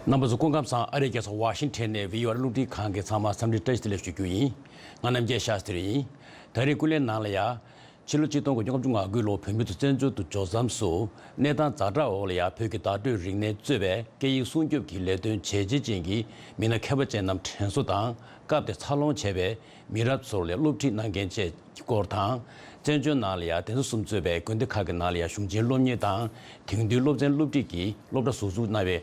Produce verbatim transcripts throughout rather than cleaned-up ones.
རྣམ་པ་ཚོ་སྐུ་ཁམས་བཟང་། ཨ་རིའི་རྒྱལ་ས་ཝ་ཤིང་ཊོན་ནས་བྷི་ཨོ་ཨེ་རླུང་འཕྲིན་ཁང་གི་ཚང་མ་འཚམས་འདྲི་བཀྲ་ཤིས་བདེ་ལེགས་ཞུ་རྒྱུ་ཡིན། ང་རྣམ་རྒྱལ་ཤཱ་སྟྲི་ཡིན། ད་རེས་སྐུ་ལས་ནང་ལ་ཡ། ཕྱི་ལོ་ཆིག་སྟོང་དགུ་བརྒྱ་ལྔ་བཅུ་ང་དགུ་ལོར་བོད་མི་ཚོ་བཙན་བྱོལ་དུ་འབྱོར་མཚམས་སུ། གནས་སྟངས་ཛ་དྲག་འོག་ལ་ཡ་བོད་ཀྱི་བརྡ་སྤྲོད་རིག་གནས་གཙོས་པའི་སྐད་ཡིག་སྲུང་སྐྱོབ་ཀྱི་ལས་དོན་བྱས་རྗེས་ཅན་གྱི་མི་སྣ་མཁས་པ་ཅན་རྣམས་དྲན་གསོ་དང་སྐབས་དེར་འཚར་ལོངས་བྱས་པའི་མི་རབས་ཚོར་ལ་སློབ་ཁྲིད་གནང་མཁན་བཅས་ཀྱི་སྐོར་དང་། བཙན་བྱོལ་ནང་ལ་ཡ་དེ་ཚོ་གསུམ་གཙོས་པའི་དགོན་སྡེ་ཁག་གི་ནང་ལ་ཡ་གཞུང་ཆེན་སློབ་གཉེར་དང་དེང་དུས་སློབ་ཚན་སློབ་ཁྲིད་ཀྱི་སློབ་གྲྭ་ཟུར་འཛུགས་གནང་བའི་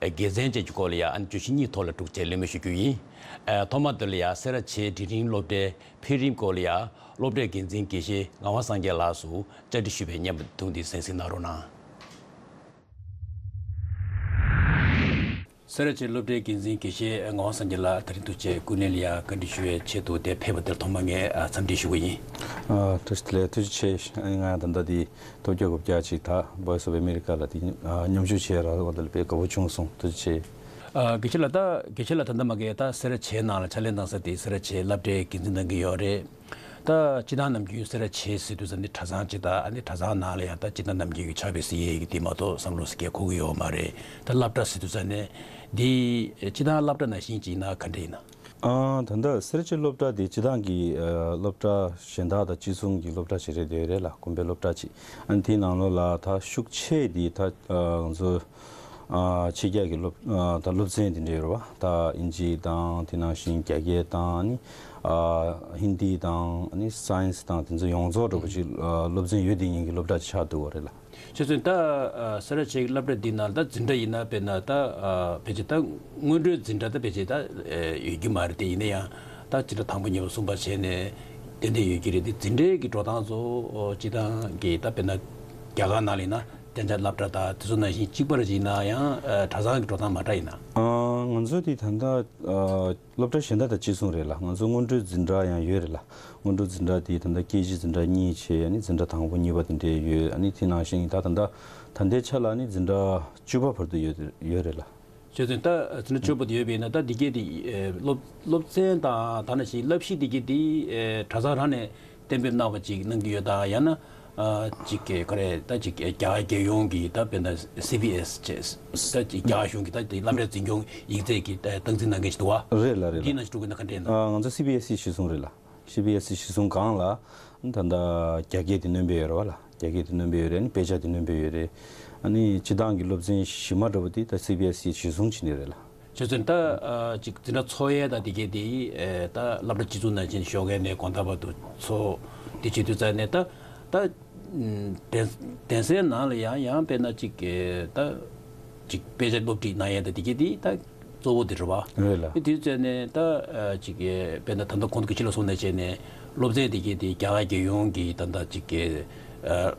དགེ་མཚན་བཅས་ཀྱི་སྐོར་ལ་ཡ་ཨ་ནི་བརྗོད་གཞི་གཉིས་ཐོག་ལ་དྲུག་བཅས་གླེང་མོལ་ཞུ་རྒྱུ་ཡིན། ཐོག་མ་དེ་ལ་ཡ་སེ་ར་བྱེས་དྲིན་རིན་སློབ་གྲྭའི་འཕེལ་རིམ་སྐོར་ལ་ཡ་སློབ་གྲྭའི་འགན་འཛིན་དགེ་བཤེས་ངག་དབང་སངས་རྒྱས་ལགས་སུ་བཅར་འདྲི་ཞུས་པའི་སྙན་པ་ཐུང་འདི་གསན་གཟིགས་གནང་རོགས་གནང་། སེ་ར་བྱེས་སློབ་གྲྭའི་འགན་འཛིན་དགེ་བཤེས་ངག་དབང་སངས་རྒྱས་ལགས་དེ་རིང་ཐུགས་རྗེ་ཆེ། སྐུ་ངལ་ལ་ཡ་བཀའ་འདྲི་ཞུ་བའི་ཆེད་དུ་དེ་ཕེབས་པ་དེར་ཐོག་མར་ངས་འཚམས་འདྲི་ཞུ་གི་ཡིན། ཨ། བཀྲ་ཤིས་བདེ་ལེགས། ཐུགས་རྗེ་ཆེ། ང་ད་ལྟ་འདི་ལྟོ་སྐྱ་དགུ་བརྒྱ་ཅིག་ད་Voice of America ལ་དེ་མཉམ་ཞུགས་བྱས་རག་པ་དེ་ལ་དཔེ་དགའ་པོ་བྱུང་སོང་། ཐུགས་རྗེ་ཆེ། ཨ། དགེ་བཤེས་ལགས། ད་དགེ་བཤེས་ལགས་ད་ལྟ་མ་གི་ད་སེ་ར་བྱེས་ནང་ལ་ཕྱག་ལས་གནང་ས་དེ་སེ་ར་བྱེས་སློབ་གྲྭའི་འགན་འཛིན་གནང་གི་ཡོད་རེད། ད་སྤྱིར་བཏང་ནམ་རྒྱུན་སེ་ར་བྱེས་ཟེར་དུས་ཙམ་ནས་གྲྭ་ཚང་ཅིག་དང་། ཨ་ནི་གྲྭ་ཚང་ནང་ལ་ཡང་ད་སྤྱིར་བཏང་ནམ་རྒྱུན་གྱི་ཕྱག་དཔེ་གཟིགས་ཡས་ཀྱི་དེ་མ་གཏོགས་བསམ་བློ་ཟེར་མཁན་འཁོར་གྱི་ཡོད་མ་རེད། ད་སློབ་གྲྭ་ཟེར་དུས་ཙམ་ནས་འདི་སྤྱིར་བཏང་སློབ་གྲྭ་ནང་བཞིན་ཅིག་ཡིན་ན་ག་འདྲ་ཡིན་ན། ཨ། ད་ལྟ་སེ་ར་བྱེས་སློབ་གྲྭ་འདི་སྤྱིར་བཏང་གི་ཨ་སློབ་གྲྭ་གཞན་དག་དང་གཅིག་མཚུངས་ཀྱི་སློབ་གྲྭ་ཞིག་རེད། དེ་རེད་ལ། དགོན་པའི་སློབ་གྲྭ་ཅིག་ཨ་ནི་དེའི་ནང་ལོགས་ལ་ད་ཤུགས་ཆེ་འདི་ད་ཨ་ང་ཚོ་ཨ་ཕྱི་རྒྱལ་གྱི་སློབ་ཨ་ད་སློབ་ཚན་དེ་འདྲ་ཡོད་རེད་པ། ད་དབྱིན་ཇི་དང་། དེ་ནང་བཞིན་རྒྱ་སྐད་དང་། ཨ་ནི་ཨ་ཧིན་དི་དང་། ཨ་ནི་སའེན་སི་དང་། དེ་ཚོ་ཡོངས་རྫོགས་འདྲ་པོ་ཅིག་ཨ་སློབ་ཚན་ཡོད་དེ་ཉིད་ཀྱི་སློབ་གྲྭ་ཅིག་ཆགས་འདུག་པ་རེད་ལ། ཆུ་ཚོད་ད་ཨ་སེ་ར་བྱེས་ཀྱི་སློབ་གྲྭ་འདི་ནང་ད་འཛིན་གྲྭ་ཡིན་ན་དཔེར་ན་ད་ཨ་ཕལ་ཆེར་ད་སྔོན་འགྲོའི་འཛིན་གྲྭ་ད་ཕལ་ཆེར་ད་ཨ་ཡོད་རྒྱུ་མ་རེད་དེ། ཡིན་ན་ཡང་ད་འཛིན་གྲྭ་དང་པོ་གཉིས་པ་གསུམ་པ་བྱས་ནས་ཏན་ཏན་ཡོད་ཀྱི་རེད་དེ། འཛིན་གྲྭའི་གི་འགྲོ་སྟངས་ཚོ་སྤྱིར་བཏང་གི་ད་དཔེར་ན་རྒྱ་གར་ནང་ལ་ཡིན་ན་གཏན་ཆགས་སློབ་གྲྭ་དང་དེ་ཚོ་ནང་བཞིན་གཅིག་པ་རེད། ཡིན་ན་ཡང་ཨ་གྲྭ་ཚང་གི་འགྲོ་སྟངས་མ་འདྲ་ཡིན་ན། ཨ་ང་ཚོ་དེ་ད་ལྟ་ཨ་སློབ་གྲྭ་གཞན་དག་དང་གཅིག་མཚུངས་རེད་ལ། ང་ཚོ་སྔོན་འགྲོའི་འཛིན་གྲྭ་ཡང་ཡོད་རེད་ལ། སྔོན་འགྲོའི་འཛིན་གྲྭ་དེ་ད་ལྟ་སྐད་ཆའི་འཛིན་གྲྭ་གཉིས་བྱས། ཨ་ནི་འཛིན་གྲྭ་དང་པོ་གཉིས་པ་དེ་འདྲས་ཡོད། ཨ་ནི་དེ་ནང་བཞིན་ད་ད་ལྟ་ད་ལྟའི་ཆ་ལ་ནི་འཛིན་གྲྭ་བཅུ་པ་བར་དུ་ཡོད་ཡོད་རེད་ལ། བྱས་ཙང་ད་འཛིན་གྲྭ་བཅུ་པ་དེ་ཡོད་པས་ན། ད་འདི་གའི་དེ་ཨེ་སློབ་སློབ་ཚན་དང་ད་ནང་བཞིན་བསླབ་གཞི་འདི་གའི་དེ་ཨེ་གྲྭ་ཚང་རང་ནས་གཏན་འབེབས་གནང་བ་ཅིག་གནང་གི་ཡོད་དམ། ཡང་ན་ཨ་ཅིག་ག་རེ་ད་ཅིག་རྒྱ་གར་རྒྱལ་ཡོངས་ཀྱི་ད་དཔེར་ན་སི་བི་ཨེ་སི་བྱས། ད་ཅིག་རྒྱ་གར་གཞུང་གི་ད་དེ་སློབ་གྲྭའི་འཛིན་སྐྱོང་ཡིག་ཚད་ཀྱི་ད་སྟངས་འཛིན་གནང་མཁན་ཞིག་འདུག་བ། རེད་ལ། རེད་ལ། འདི་ནང་བཞིན་འགྲོ་གི་ན་ག་འདྲས་ན། ཨ་ང་ཚོ་སི་བི་ཨེ་སི་གཞིར་བཟུང་རེད་ལ། སི་བི་ཨེ་སི་གཞིར་བཟུང་སྒང་ལ་ད་ལྟ་རྒྱ་སྐད་དེ་སྣོན་པ་ཡོད་རེད་བ་ལ། རྒྱ་སྐད་དེ་སྣོན་པ་ཡོད་རེད། ཨ་ནི་དཔེ་ཆ་དེ་སྣོན་པ་ཡོད་རེད། ཨ་ནི་སྤྱིར་བཏང་གི་སློབ་ཚན་གཞི་མ་འདྲ་པོ་དེ་ད་སི་བི་ཨེ་སི་གཞིར་བཟུང་བྱས་ནས་རེད་ལ། བྱས་ཙང་ད་ཨ་ཅིག་འཛིན་གྲྭ་ཚོགས་ཡས་དང་དེ་གའི་དེ་ཨེ་ད་སློབ་གྲྭ་སྤྱི་ཚོགས་ནང་བཞིན་ཞོགས་ཀས་ནས་དགོང་དག་བར་དུ་ཚོགས། དེ་བྱེད་དུས་ཙང་ནས་ད་ད་གདན་གདན་སའི་ནང་ལ་ཡང་ཡང་དཔེར་ན་ཅིག་ཨེ་ད་ཅིག་དཔེ་ཆ་སློབ་ཁྲིད་གནང་ཡས་དང་དེ་གའི་དེ་ད་གཙོ་བོ་དེ་རེད་བ། རེད་ལ། དེ་དུས་ཙང་ནས་ད་ཨ་ཅིག་ཨེ་དཔེར་ན་ད་ལྟ་གོང་དུ་གི་ཕྱི་ལ་གསུངས་ནང་བཞིན་ནས་སློབ་ཚན་དེ་གའི་དེ་རྒྱ་གར་རྒྱལ་ཡོངས་ཀྱི་ད་ལྟ་ཅིག་ཨེ་ཨ་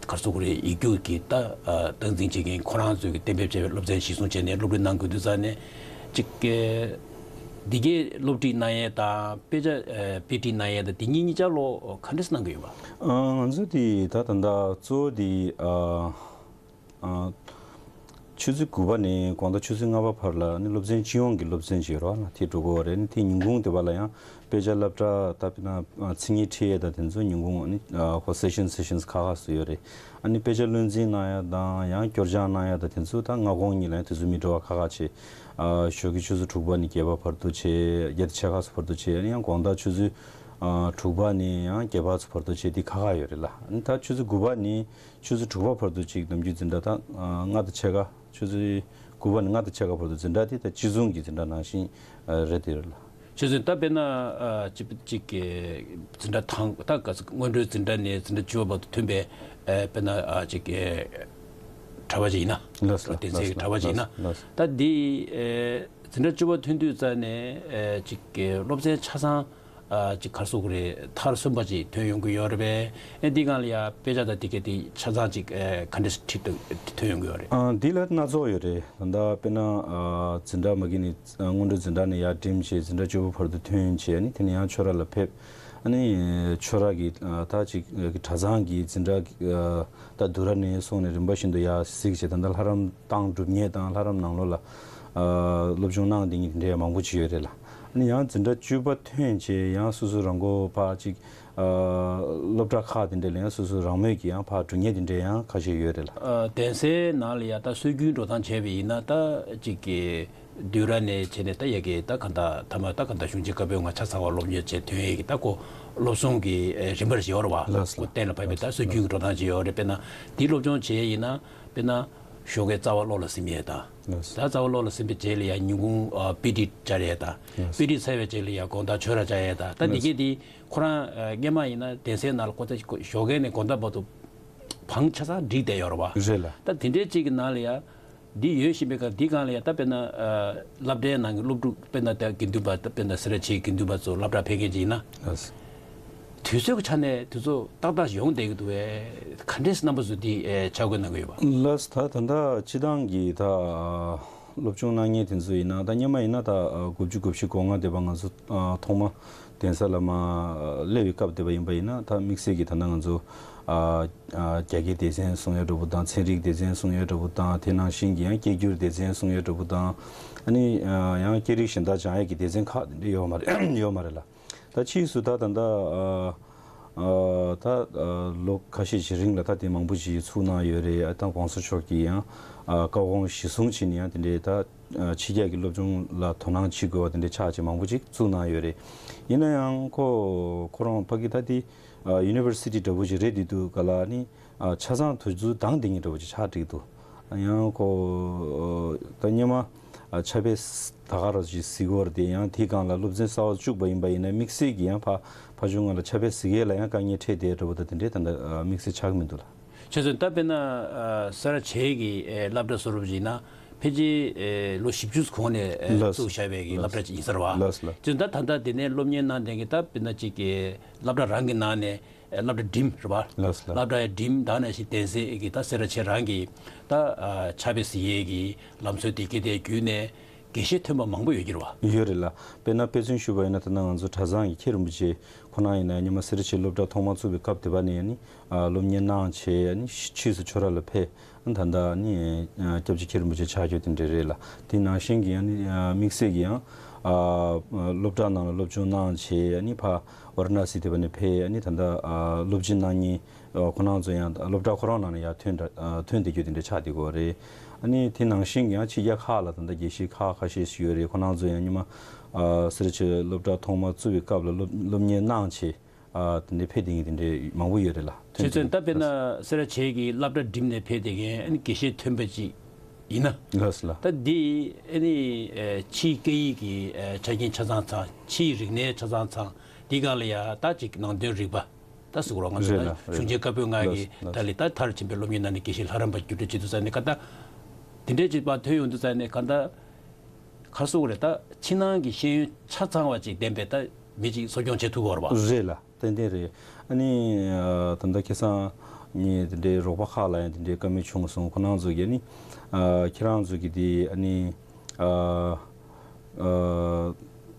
ག་རེ་ཟེར་དགོས་རེད། ཡིག་རྒྱུགས་ཀྱི་ད་ཨ་སྟངས་འཛིན་བྱེད་མཁན་ཁོ་རང་ཚོས་ཀྱི་གཏན་འབེབས་བྱས་པའི་སློབ་ཚན་གཞིར་བཟུང་བྱས་ནས་སློབ་ཁྲིད་གནང་དགོས་དུས་ཙང་ནས་ཅིག་ཨེ་འདི་གའི་སློབ་ཁྲིད་གནང་ཡས་དང་དཔེ་ཆ་ཨེ་དཔེ་ཁྲིད་གནང་ཡས་དང་དེ་གཉིས་གཉིས་ཆ་ལོ་ག་འདྲས་གནང་གི་ཡོད་པ། ཨ་ང་ཚོ་དེ་ད་ད་ལྟ་གཙོ་བོ་དེ་ཨ། ཨ། ཆུ་ཚོད་དགུ་པ་ནས་དགོང་དག་ཆུ་ཚོད་ལྔ་པ་བར་ལ་ནི་སློབ་ཚན་སྤྱི་ཡོངས་ཀྱི་སློབ་ཚན་ཅིག་ཡོད་རེད་བ་ལ། དེ་འགྲོ་གི་ཡོད་རེད། ནི་དེ་ཉིན་གུང་དེ་བར་ལ་ཡང་དཔེ་ཆ་སློབ་གྲྭ་ད་དཔེར་ན་མཚན་ཉིད་ཁྲིད་ཡས་དང་དེ་ཚོ་ཉིན་གུང་ནི་ཨ་ཁོ་སེ་ཤན་སེ་ཤན་ཁག་ཁག་སུ་ཡོད་རེད། ཨ་ནི་དཔེ་ཆ་བློ་འཛིན་གནང་ཡས་དང་ཡང་སྐྱོར་སྦྱང་གནང་ཡས་དང་དེ་ཚོ་ད་སྔ་དགོང་གཉིས་ལ་ཡང་དུས་ཚོད་མི་འདྲ་བ་ཁག་ཁག་བྱས། ཨ་ཞོགས་ཀྱི་ཆུ་ཚོད་དྲུག་པ་ནས་བརྒྱད་པ་བར་དུ་བྱས། བརྒྱད་དང་ཕྱེད་ཀ་ཙམ་བར་དུ་བྱས། ཨ་ནི་ཡང་དགོང་དག་ཆུ་ཚོད་ཨ་དྲུག་པ་ནས་ཡང་བརྒྱད་པ་ཙམ་བར་དུ་བྱས། དེ་ཁག་ཁག་ཡོད་རེད་ལ། ཨ་ནི་ད་ཆུ་ཚོད་དགུ་པ་ནས་ཆུ་ཚོད་དྲུག་པ་བར་དུ་ཅིག་ནམ་རྒྱུན་འཛིན་གྲྭ་ད་ལྔ་དང་ཕྱེད་ཀ། ཆུ་ཚོད་དགུ་པ་ནས་ལྔ་དང་ཕྱེད་ཀ་བར་དུ་འཛིན་གྲྭ་དེ་ད་སྤྱི་བཟུང་གི་འཛིན་གྲྭ་ནང་བཞིན་རེད་དེ་རེད་ལ། ཆུ་ཚོད་ད་དཔེར་ན་ཨ་གཅིག་གཅིག་གི་འཛིན་གྲྭ་དང་ད་ག་ཚོད་སྔོན་འགྲོའི་འཛིན་གྲྭ་ནས་འཛིན་གྲྭ་བཅུ་པ་བར་དུ་ཐོན་པའི་ཨ་དཔེར་ན་ཨ་གཅིག་གི་གྲྭ་པ་ཅིག་ཡིན་ན། ལགས་སོ། ལགས་སོ། བསྟན་སའི་གྲྭ་པ་ཅིག་ཡིན་ན། ལགས་སོ། ད་འདི་ཨ་འཛིན་གྲྭ་བཅུ་པ་ཐོན་དུས་ཙ་ནས་ཨ་གཅིག་གི་སློབ་ཚན་ཆ་ཚང་ཨ་ཅིག་ག་རེ་ཟེར་དགོས་རེད། མཐར་སོན་པ་ཅིག་ཐོན་ཡོང་གི་ཡོད་རེད་པས། ཨེ་འདི་སྒང་ལ་ཡ་དཔེ་ཆ་དང་དེ་གའི་དེ་ཆ་ཚང་ཅིག་ཨ་ག་འདྲ་ཞིག་ཁྲིད་དུ་ཐོན་ཡོང་གི་ཡོད་རེད། ཨ་འདི་ལ་སྣ་ཚོགས་ཡོད་རེད། ད་ལྟ་དཔེར་ན་ཨ་འཛིན་གྲྭ་མ་གི་ནས་ཨ་སྔོན་འགྲོ་འཛིན་གྲྭ་ནས་ཡར་འགྲིམས་བྱས་འཛིན་གྲྭ་བཅུ་པ་བར་དུ་ཐོན་བྱས། ཨ་ནི་དེ་ནས་ཡང་ཆོས་ར་ལ་ཕེབས། ཨ་ནི་ཆོས་ར་གི་ཨ་ད་ཅིག་གི་གྲྭ་ཚང་གི་འཛིན་གྲྭ་ཨ་ད་འདུ་ར་ནས་སོང་ནས་རིམ་པ་བཞིན་དུ་ཡར་གཟིགས་བྱས། ད་ལྟ་ལྷ་རམས་གཏང་གྲུབ་བརྙེས་དང་ལྷ་རམས་ནང་ལོགས་ལ་ སློབ་སྦྱོང་གནང་བསྡད་མཁན་དེ་འདྲའི་མང་པོ་ཅིག་ཡོད་རེད་ལ། ཨ་ནི་ཡང་འཛིན་གྲྭ་བཅུ་པ་ཐོན་བྱས་ཡང་སོ་སོ་རང་མགོ་ཕར་ཅིག་སློབ་གྲྭ་ཁག་དེ་འདྲ་ལ་ཡང་སོ་སོ་རང་མོས་ཀྱིས་ཡང་ཕར་འགྲོ་མཁན་དེ་འདྲ་ཡང་ཁ་ཤས་ཡོད་རེད་ལ། ཨ། གདན་སའི་ནང་ལ་ཡ་ད་སྲོལ་རྒྱུན་འགྲོ་སྟངས་བྱས་པ་ཡིན་ན་ད་ཅིག་གི་འདུས་ར་ནས་བྱས་ནས་ད་ཡ་གི་ད་ག་ད་ཐ་མ་ད་ག་ད་གཞུང་ཆེན་བཀའ་པོད་ལྔ་ཆ་ཚང་བ་སློབ་གཉེར་བྱས་ཐོན་ཡས་ཀྱི་ད་ཁོ་སློབ་སྦྱོང་གི་རིམ་པར་བྱས་ཡོད་རེད་བ། ལགས་སོ། ཁོ་གཏན་ལ་ཕབ་པའི་ད་སྲོལ་རྒྱུན་གྱི་འགྲོ་སྟངས་བྱས་ཡོད་རེད། དཔེར་ན་དེ་སློབ་སྦྱོང་བྱས་ཡིན་ན་དཔེར་ན་ཞོགས་ཀའི་རྩ་བ་གློག་ལ་ཟིན་པ་ཡས་ད། ལགས་སོ། ད་རྩ་བ་གློག་ལ་ཟིན་པའི་རྗེས་ལ་ཡ་ཉིན་གུང་པི་ཊི་སྦྱར་ཡས་ད། ལགས་སོ། པི་ཊི་ཚར་བའི་རྗེས་ལ་ཡ་དགོང་དག་ཆོས་ར་བཅར་ཡས་ད། ད་འདི་གས་དེ་ཁོ་རང་སྔས་མ་ཡིན་ན་གདན་སའི་ནང་ལ་ཁོ་ད་ཞོགས་ཀས་ནས་དགོང་དག་བར་དུ་བང་ཆ་ཚང་བསྒྲིགས་བསྡད་ཡོད་རེད་བ། རེད་ལ། ད་དེ་འདྲའི་གཅིག་གི་ནང་ལ་ཡ་འདི་ཡོད་བཞིན་པའི་སྐབས་འདི་སྒང་ལ་ཡ་ད་དཔེར་ན་སློབ་གྲྭའི་ནང་གི་སློབ་ཕྲུག་དཔེར་ན་ད་དགེ་འདུན་པ་ད་དཔེར་ན་སེ་ར་བྱེས་དགེ་འདུན་པ་ཚོ་སློབ་གྲྭ་ཕེབས་མཁན་ཅིག་ཡིན་ན། ལགས། དུས་ཚོད་ཀྱི་ཆ་ནས་དུས་ཚོད་ཏག་ཏག་ཡོང་བསྡད་ཀྱི་འདུག་བས། ག་འདྲས་རྣམ་པ་ཚོ་འདི་ཨེ་ཆ་བགོས་གནང་གི་ཡོད་པ། ལགས། ད་ད་ལྟ་སྤྱི་བཏང་གི་ད་སློབ་སྦྱོང་གནང་མཁན་དེ་ཚོ་ཡིན་ན་ད་སྔོན་མ་ཡིན་ན་ད་དགུ་བཅུ་གོ་བཞི་གོ་ལྔ་དེ་བ་ང་ཚོ་ཐོག་མ་གདན་ས་ལ་མ་སླེབས་པའི་སྐབས་དེ་བ་ཡིན་པ་ཡིན་ན་ད་དམིགས་བསལ་གྱི་ད་ལྟ་ང་ཚོ་རྒྱ་སྐད་སྡེ་ཚན་གསུང་ཡས་འདྲ་པོ་དང་ཚན་རིག་སྡེ་ཚན་གསུང་ཡས་འདྲ་པོ་དང་དེ་ནང་བཞིན་གྱི་ཡང་སྐད་སྒྱུར་སྡེ་ཚན་གསུང་ཡས་འདྲ་པོ་དང་ཨ་ནི་ཡང་སྐད་རིགས་གཞན་དག་སྦྱང་ཡས་ཀྱི་སྡེ་ཚན་ཁག་དེ་འདྲ་ཡོད་མ་རེད། ཡོད་མ་རེད་ལ། ད་ཕྱིས་སུ་ད་ད་ལྟ་ཨ་ཨ་ད་ཨ་ལོ་ཁ་ཤས་ཤིག་རིང་ལ་ད་དེ་མང་པོ་ཞིག་ཚུགས་གནང་ཡོད་རེད། ཨ་ད་༸གོང་ས་མཆོག་གིས་ཡང་ཨ་བཀའ་དགོངས་གཞིར་བཟུང་བྱས་ནས་ཡང་དེ་འདྲའི་ད་ཨ་ཕྱི་རྒྱལ་གྱི་སློབ་སྦྱོང་ལ་དོ་སྣང་བྱེད་དགོས་པ་དེ་འདྲའི་ཕྱག་ཅིག་མང་པོ་ཅིག་བཙུགས་གནང་ཡོད་རེད། ཡིན་ན་ཡང་ཁོ་ཁོ་རང་ཕ་གི་ད་དེ་ཨ་ཡུ་ནི་ཝར་སི་ཊི་འདྲ་པོ་ཅིག་རེད་དེ་འདུག་ག་ལ་ནི། ཨ་ཆ་ཚང་དུས་ཚོད་དང་དེ་ཉིད་འདྲ་བོ་ཅིག་ཆགས་བསྡད་འདུག་ཡང་ཁོ་ད་སྔོན་མ་ཨ་ཕྱག་དཔེ་ད་ག་རང་ཅིག་གཟིགས་ཡོད་རེད་དེ། ཡང་དེའི་སྒང་ལ་སློབ་ཚན་གསར་པ་བཅུག་པ་ཡིན་པ་ཡིན་ན་དམིགས་བསལ་གྱི་ཡང་ཕ་ཕ་ཆུང་ང་ལ་ཕྱག་དཔེ་གཟིགས་ཡས་ལ་ཡང་དཀའ་ངལ་འཕྲད་བསྡད་འདྲ་བོ་ད་དེ་འདྲའི་ད་ལྟ་དམིགས་བསལ་ཆགས་མི་འདུག་ལ། ཁྱེད་ཚོས་ད་དཔེར་ན་ཨ་སེ་ར་བྱེས་ཀྱི་ཨེ་སློབ་གྲྭ་བཟོ་རུབ་ཅིག་ཡིན་ན་ཕལ་ཆེར་ཨེ་ལོ་བཞི་བཅུ་གོང་ནས་ཨེ་ལགས། བཙུགས་བཞག་པའི་གི་ལགས། སློབ་གྲྭ་ཅིག་ཡིན་ས་རེད་བ། ལགས་ལགས། ཁྱེད་ཚོས་ད་ད་ལྟ་དེ་ནས་སློབ་གཉེར་གནང་བསྡད་མཁན་ད་དཔེར་ན་ཅིག་གི་སློབ་གྲྭ་རང་གི་ནང་ནས། སློབ་གྲྭ་འགྲིམ་རེད་པ། ལགས་ལགས། སློབ་གྲྭ་ཡ་འགྲིམ་ད་ནང་བཞིན་གདན་སའི་གི་ད་སེ་ར་བྱེས་རང་གི་ད་ཕྱག་དཔེ་གཟིགས་ཡས་ཀྱི་ལམ་སྲོལ་དེ་སྐད་དེ་བརྒྱུད་ནས་དགེ་བཤེས་ཐོན་པ་མང་པོ་ཡོད་ཀྱི་རེད་པ། ཡོད་རེད་ལ། དཔེར་ན་དཔེ་མཚོན་ཞུས་པ་ཡིན་ན་ད་ནང་ང་ཚོ་གྲྭ་ཚང་གི་མཁན་རིན་པོ་ཆེ་ཁོ་ན་ཡིན་ན་སྔོན་མ་སེ་ར་བྱེས་སློབ་གྲྭ་ཐོག་མ་བཙུགས་པའི་སྐབས་དེ་བ་ནས་ནི་སློབ་གཉེར་གནང་བྱས་ནི་ཕྱིས་སུ་ཁྱོད་ར་ལ་ཕེབས། ད་ལྟ་ནི་སྐྱབས་རྗེ་མཁན་རིན་པོ་ཆེ་ཕྱག་རྒྱ་དེ་འདྲ་རེད་ལ། དེ་ནང་བཞིན་གྱི་ཡང་ནི་དམིགས་བསལ་གྱི་ཡང་སློབ་གྲྭ་ནང་ལ་སློབ་སྦྱོང་གནང་བྱས་ནི་ཕ་ཝ་ར་ཎ་སི་དེ་བ་ནས་ཕེབས་ནི་ད་ལྟ་སློབ་སྦྱོང་གནང་མཁན་ཁོ་རང་ཚོ་ཡང་སློབ་གྲྭ་ཁོ་རང་ནང་ནས་ཡང་ཐོན་ཐོན་བསྡད་རྒྱུ་དེ་འདྲ་ཆགས་བསྡད་ཀྱི་ཡོད་རེད། ཨ་ནི་དེ་ནང་བཞིན་གྱི་ཡང་ཕྱི་རྒྱལ་ཁག་ལ་ད་ལྟ་དགེ་བཤེས་ཁག་ཁ་ཤས་ཤིག་ཡོད་རེད། ཁོ་རང་ཚོ་ཡང་སྔོན་མ་སེ་ར་བྱེས་སློབ་གྲྭ་ཐོག་མ་བཙུགས་པའི་སྐབས་ལ་སློབ་སློབ་གཉེར་གནང་བྱས། ཨ་དེ་འདྲའི་ཕེབས་བསྡད་མཁན་དེ་འདྲའི་མང་པོ་ཡོད་རེད་ལ། ཁྱེད་ཚོས་ད་དཔེར་ན་སེ་ར་བྱེས་ཀྱི་སློབ་གྲྭ་འགྲིམས་ནས་ཕེབས་བསྡད་མཁན་ཨ་ནི་དགེ་བཤེས་ཐོན་པ་ཅིག་ཡིན་ན། ལགས་ལགས། ད་འདི་ཨ་ནི་ཨེ་ཕྱིའི་སྐད་ཡིག་གི་ཨེ་ཆ་རྐྱེན་ཆ་ཚང་ཚང་ཕྱིའི་རིག་གནས་ཆ་ཚང་ཚང་འདི་སྒང་ལ་ཡ་ད་ཅིག་ནང་དོན་རིག་པ་ད་ཟེར་དགོས་རེད་ང་ཚོ་རེད་ལ། ད་གཞུང་ཆེན་བཀའ་པོད་ལྔ་གི་ལགས་ལགས། ད་ལས་ད་མཐར་ཕྱིན་པའི་སློབ་གཉེར་གནང་ནས་དགེ་བཤེས་ལྷ་རམས་པ་རྒྱུད་སྤྲོད་བྱེད་དུས་ཙང་ནས་ག་ད་དེ་འདྲའི་ཅིག་པ་ཐོན་ཡོང་དུས་ཙང་ནས་ག་ད་ག་རེ་ཟེར་དགོས་རེད། ད་ཕྱི་ནང་གི་ཤེས་ཡོན་ཆ་ཚང་བ་ཅིག་ལྡན་པའི་ད་མི་ཅིག་གསོ་སྐྱོང་བྱེད་ཐུབ་ཀྱི་ཡོད་རེད་པ། རེད་ལ། ཏན་ཏན་རེད། ཨ་ནི་ཨ་ད་ལྟ་ཁ་སང་ངས་དེ་འདྲའི་རོགས་པ་ཁག་ལ་ཡང་དེ་འདྲའི་བཀའ་མོལ་བྱུང་སོང་། ཁོ་རང་ཚོ་གིས་ཨ་ནི་ཨ་ཁྱེད་རང་ཚོ་གིས་དེ་ཨ་ནི་ཨ་ཨ་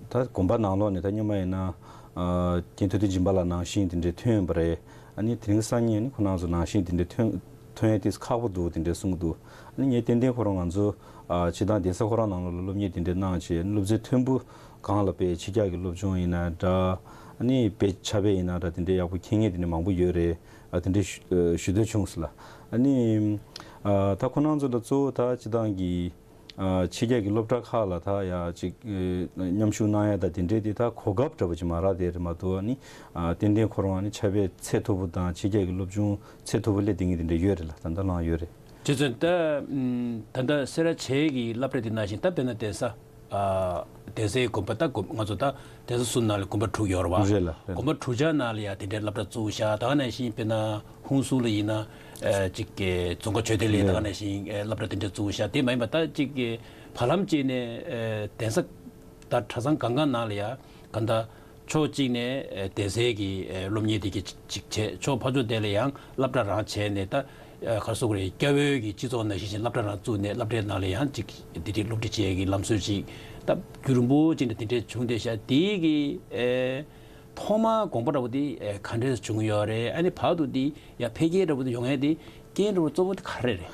ད་དགོན་པ་ནང་ལོགས་ནས་ད་སྔོན་མ་ཡིན་ན་ཨ་རྒན་ཐུབ་བསྟན་སྦྱིན་པ་ལགས་ནང་བཞིན་དེ་འདྲའི་ཐོན་པ་རེད། ཨ་ནི་དེ་རིང་སང་ཉིན་ཨ་ནི་ཁོ་རང་ཚོ་ནང་བཞིན་དེ་འདྲའི་ཐོན་ཐོན་ཡས་དེ་ཁག་པོ་འདུག་དེ་འདྲའི་གསུང་གི་འདུག་ཨ་ནི་ངས་ཏན་ཏན་ཁོ་རང་ང་ཚོ་ཨ་སྤྱིར་བཏང་གདན་ས་ཁོ་རང་ནང་ལོགས་ལ་སློབ་གཉེར་དེ་འདྲའི་གནང་བྱས་སློབ་ཚན་མཐོན་པོ་སྒང་ལ་དཔེ་ཕྱི་རྒྱལ་གྱི་སློབ་སྦྱོང་ཡིན་ན་འདྲ། ཨ་ནི་དཔེ་ཕྱག་དཔེ་ཡིན་ན་འདྲ་དེ་འདྲའི་ཡག་པོ་མཁྱེན་མཁན་དེ་འདྲ་མང་པོ་ཡོད་རེད། ཨ་དེ་འདྲའི་ཞུ་ཨ་ཞུ་འདོད་བྱུང་སོང་ལ། ཨ་ནི་ཨ་ད་ཁོ་རང་ཚོ་ལ་གཙོ་བོ་ད་སྤྱིར་བཏང་གི་ཨ་ཕྱི་རྒྱལ་གྱི་སློབ་གྲྭ་ཁག་ལ་ད་ཡ་ཅིག་ཨ་མཉམ་ཞུགས་གནང་ཡ་ད་དེ་འདྲའི་དེ་ད་གོ་སྐབས་འདྲ་པོ་ཅིག་མ་རག་དེ་རེད་མ་གཏོགས། ཨ་ནི་ཨ་ཏན་ཏན་ཁོ་རང་ཨ་ནི་ཕྱག་དཔེ་ཚད་མཐོ་པོ་དང་ཕྱི་རྒྱལ་གྱི་སློབ་སྦྱོང་ཚད་མཐོ་པོ་སླེབས་བསྡད་མཁན་དེ་འདྲ་ཡོད་རེད་ལ། ད་ལྟ་ལའང་ཡོད་རེད། རྗེ་བཙུན་ད་ཨམ་ད་ལྟ་སེ་ར་བྱེས་ཀྱི་སློབ་གྲྭ་དེ་ནང་བཞིན་ད་དཔེར་ན་གདན་ས་ཨ་གདན་སའི་དགོན་པ་ད་དགོན་ང་ཚོ་ད་གདན་ས་གསུམ་ནང་ལ་དགོན་པ་དྲུག་ཡོད་རེད་བ། རེད་ལ་རེད་ལ། དགོན་པ་དྲུག་ཆ་ནང་ལ་ཡ་དེ་འདྲའི་སློབ་གྲྭ་བཙུགས་བཞག་ད་ག་ནང་བཞིན་དཔེར་ན་ཧུན་སུར་ལ་ཡིན་ན་ཨ་ཅིག་གི་རྫོང་དཀར་ཆོས་སྡེ་ལ་ད་ག་ནང་བཞིན་ཨ་སློབ་གྲྭ་དེ་འདྲ་བཙུགས་བཞག་དེ་མ་ཡིན་པ་ད་ཅིག་གི་བར་ལམ་ཅིག་ནས་ཨ་གདན་ས་ད་གྲྭ་ཚང་གང་གང་ནང་ལ་ཡ་ག་ད། ཕྱོགས་གཅིག་ནས་ཨེ་གདན་སའི་གི་ཨེ་སློབ་གཉེར་དེ་གི་ཅིག་ཅིག་བྱས། ཕྱོགས་ཕར་ཕྱོགས་དེ་ལ་ཡང་སློབ་གྲྭ་རང་བྱས་ནས་ད་ཨེ་ག་རེ་ཟེར་དགོས་རེད། སྐྱ་བོའི་གི་སྤྱི་ཚོགས་ནང་བཞིན་བྱས་སློབ་གྲྭ་རང་བཙུགས་ནས་སློབ་གྲྭའི་ནང་ལ་ཡང་ཅིག་དེ་འདྲའི་སློབ་ཁྲིད་བྱེད་ཡས་ཀྱི་ལམ་སྲོལ་ཅིག་ད་རྒྱུན་རིང་པོ་ཅིག་ནས་དེ་འདྲས་བྱུང་བསྡད་ཤག་དེའི་གི་ཨེ་ཐོག་མར་དགོངས་པ་འདྲ་པོ་དེ་ཨེ་ག་འདྲས་བྱུང་ཡོད་རེད། ཨ་ནི་བར་དུ་དེ་ཡང་འཕེལ་རྒྱས་འདྲ་པོ་དེ་ཡོང་ཡས་དེ་རྐྱེན་འདྲ་པོ་གཙོ་བོ་དེ་ག་རེ་རེད།